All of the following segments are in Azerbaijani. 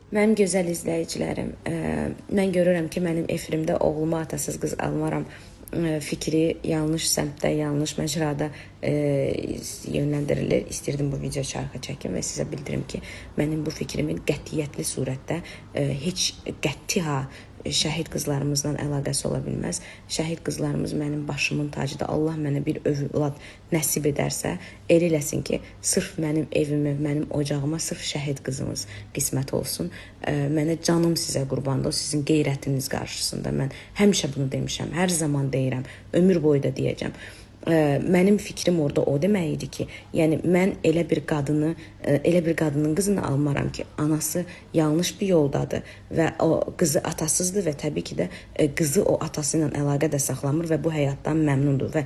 Mənim gözəl izləyicilərim, mən görürəm ki, mənim efirimdə oğluma atasız qız almaram fikri yanlış səmtdə, yanlış məcrada yönləndirilir. İstəyirdim bu video çarxı çəkim və sizə bildirim ki, mənim bu fikrimin qətiyyətli surətdə heç qəti ha şəhid qızlarımızla əlaqəsi ola bilməz. Şəhid qızlarımız mənim başımın tacıdır. Allah mənə bir övlad nəsib edərsə, elə eləsin ki, sırf mənim evimə, mənim ocağıma sırf şəhid qızımız qismət olsun. Mənə canım sizə qurbandır, o sizin qeyrətiniz qarşısında. Mən həmişə bunu demişəm, hər zaman deyirəm, ömür boyu da deyəcəm. Mənim fikrim orada o demək idi ki, yəni mən elə bir qadını, elə bir qadının qızını almaram ki, anası yanlış bir yoldadır və o qızı atasızdır və təbii ki də qızı o atası ilə əlaqə də saxlamır və bu həyatdan məmnundur və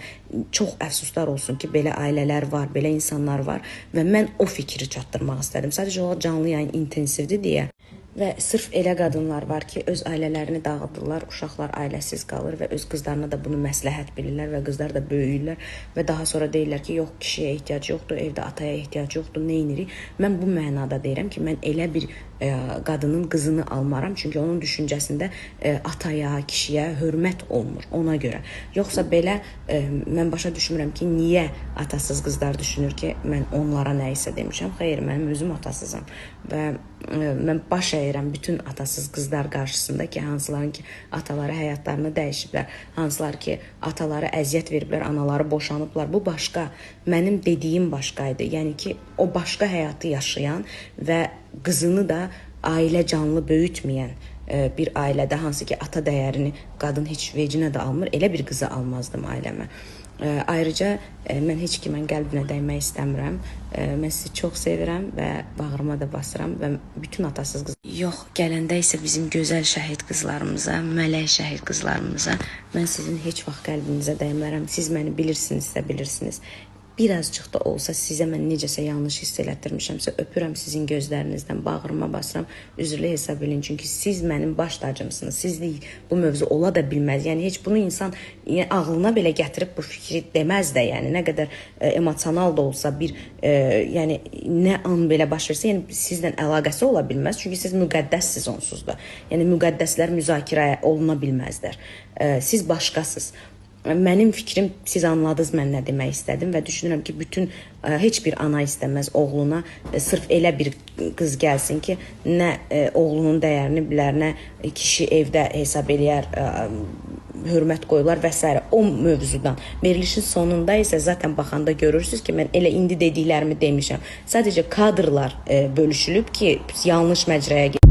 çox əfsuslar olsun ki, belə ailələr var, belə insanlar var və mən o fikri çatdırmaq istədim. Sadəcə olaraq canlı yayın intensivdir deyə. Və sırf elə qadınlar var ki, öz ailələrini dağıdırlar, uşaqlar ailəsiz qalır və öz qızlarına da bunu məsləhət bilirlər və qızlar da böyüyürlər və daha sonra deyirlər ki, yox, kişiyə ehtiyac yoxdur, evdə ataya ehtiyac yoxdur, nə edirik? Mən bu mənada deyirəm ki, mən elə bir qadının qızını almaram, çünki onun düşüncəsində ataya, kişiyə hörmət olmur ona görə. Yoxsa belə mən başa düşmürəm ki, niyə atasız qızlar düşünür ki, mən onlara nə isə demişəm. Xeyr, mənim özüm atasızam və mən baş əyirəm bütün atasız qızlar qarşısında ki, hansıların ki, ataları həyatlarını dəyişiblər, hansılar ki, ataları əziyyət veriblər, anaları boşanıblar. Bu başqa, mənim dediyim başqa idi. Yəni ki, o başqa həyatı yaşayan və qızını da ailə canlı böyütməyən bir ailədə, hansı ki, ata dəyərini qadın heç vecinə də almır, elə bir qızı almazdım ailəmə. Ayrıca mən heç kimin qəlbinə dəymək istəmirəm. Mən sizi çox sevirəm və bağrıma da basıram və bütün atasız qız. Yox, gələndə isə bizim gözəl şəhid qızlarımıza, mələk şəhid qızlarımıza mən sizin heç vaxt qəlbinizə dəymərəm. Siz məni bilirsinizsə bilirsiniz. Birazcıq da olsa sizə mən necəsə yanlış hiss elətdirmişəmsə, öpürəm sizin gözlərinizdən, bağrıma basıram, üzrlü hesab eləyin. Çünki siz mənim baş tacımsınız. Sizlik bu mövzu ola da bilməz. Yəni heç bunu insan ağlına belə gətirib bu fikri deməz də, yəni nə qədər emosional da olsa bir yəni nə an belə baş versə, yəni sizlə əlaqəsi ola bilməz. Çünki siz müqəddəssiz onsuz da. Yəni müqəddəslər müzakirə oluna bilməzlər. Siz başqasınız. Mənim fikrim, siz anladınız mən nə demək istədim və düşünürəm ki, bütün heç bir ana istəməz oğluna sırf elə bir qız gəlsin ki, nə oğlunun dəyərini bilər, nə kişi evdə hesab eləyər, hörmət qoyular və s. O mövzudan. Verilişin sonunda isə zaten baxanda görürsünüz ki, mən elə indi dediklərimi demişəm. Sadəcə kadrlar bölüşülüb ki, yanlış məcraya.